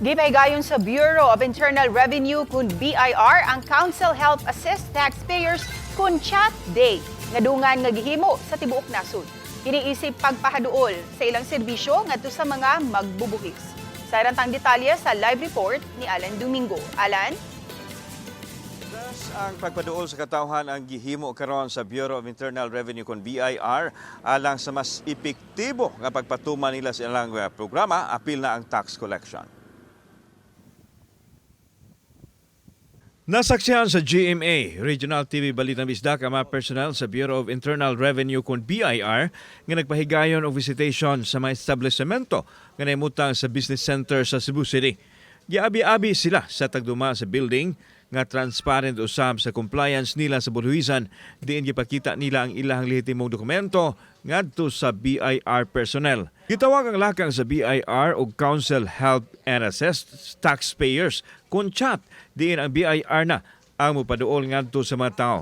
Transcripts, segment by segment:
Gipahigayon sa Bureau of Internal Revenue kun BIR ang Council Help Assist Taxpayers kun Chat Day nga dungan nga gihimo sa tibuok nasod. Iniisip pagpahaduol sa ilang serbisyo ngadto sa mga magbubuhis. Sa tang detalye sa live report ni Alan Domingo. Alan? Ang pagpaduol sa katawhan ang gihimo karon sa Bureau of Internal Revenue kon BIR alang sa mas epektibo nga pagpatuman nila sa ilang programa, apil na ang tax collection. Nasaksihan sa GMA Regional TV Balitang Bisdak ang mga personnel sa Bureau of Internal Revenue kon BIR nga nagpahigayon og visitation sa mga establishmento nga naimutang sa business center sa Cebu City. Giabi-abi sila sa tagduma sa building nga transparent usab sa compliance nila sa buhisan, diin gipakita nila ang ilahang lehitimong dokumento ngadto sa BIR personnel. Gitawag ang lakang sa BIR og Council Help and Assist Taxpayers kun chat, diin ang BIR na ang mopaduol ngadto sa mga tao.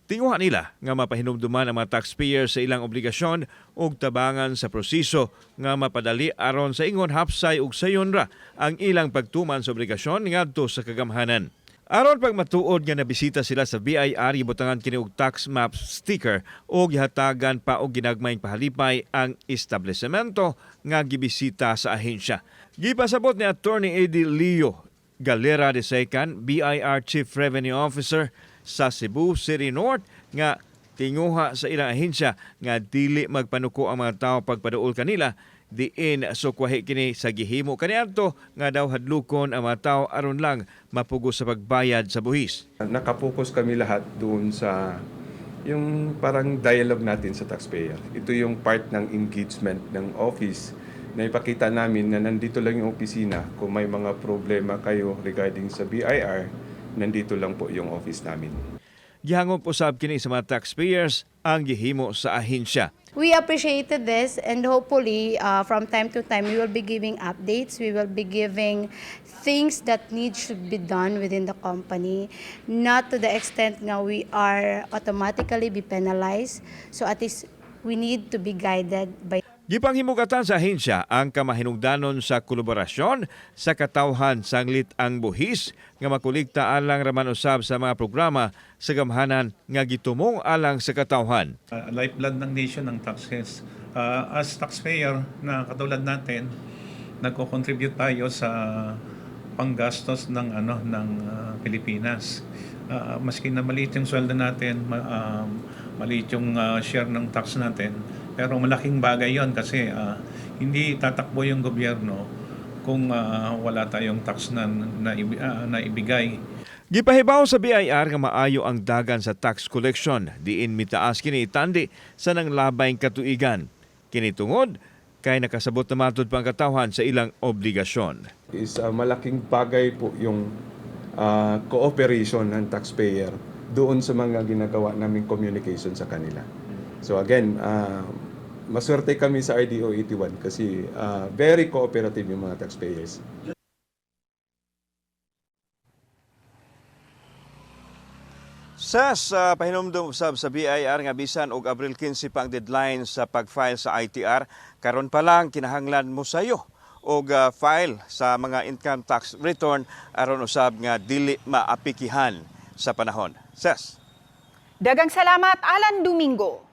Tinguha nila nga mapahinumduman ang mga taxpayers sa ilang obligasyon ug tabangan sa proseso nga mapadali aron sa ingon hapsay ug sayon ra ang ilang pagtuman sa obligasyon ngadto sa kagamhanan. Aron pag matuod nga nabisita sila sa BIR, gibutangan kini og tax map sticker o gihatagan pa og ginagmayng pahalipay ang establishmento nga gibisita sa ahensya. Gipasabot ni Attorney Eddie Leo Galera de Secan, BIR Chief Revenue Officer sa Cebu City North, nga tinguha sa ilang ahensya nga dili magpanuko ang mga tao pagpaduol kanila, diin sukwahi kini sa gihimo kaniadto nga daw hadlukon ang mga tao aron lang mapugos sa pagbayad sa buhis. Nakapokus kami lahat doon sa yung parang dialogue natin sa taxpayer. Ito yung part ng engagement ng office na ipakita namin na nandito lang yung opisina. Kung may mga problema kayo regarding sa BIR, nandito lang po yung office namin. Gihangop usab kini sa mga taxpayers ang gihimo sa ahensya. We appreciated this, and hopefully from time to time we will be giving updates. We will be giving things that need should be done within the company, not to the extent nga we are automatically be penalized. So at least we need to be guided by Gipanghimugatan sa ahensya ang kamahinungdanon sa kolaborasyon sa katawhan sanglit ang buhis nga makulikta alang raman usab sa mga programa sa gamhanan nga gitumong alang sa katawhan. Lifeblood ng nation ang taxes. As taxpayer na katulad natin, nagko-contribute tayo sa panggastos ng ano ng Pilipinas. Maski na maliit yung sweldo natin, maliit yung share ng tax natin, pero malaking bagay 'yon kasi hindi tatakbo yung gobyerno kung wala tayong tax na ibigay. Gipahibaw sa BIR nga maayo ang dagan sa tax collection, diin mitaas kini itandi sa nanglabayng katuigan. Kini tungod kay nakasabot na matud pa ang katawhan sa ilang obligasyon. Is malaking bagay po yung cooperation ng taxpayer doon sa mga ginagawa naming communication sa kanila. So again, maswerte kami sa RDO 81 kasi very cooperative yung mga taxpayers. Sa pahinumdum usab sa BIR nga bisan og Abril 15 pa ang deadline sa pag-file sa ITR, karon pa lang kinahanglan mo sayo og file sa mga income tax return aron usab nga dili maapikihan sa panahon. Ses. Dagang salamat, Alan Domingo.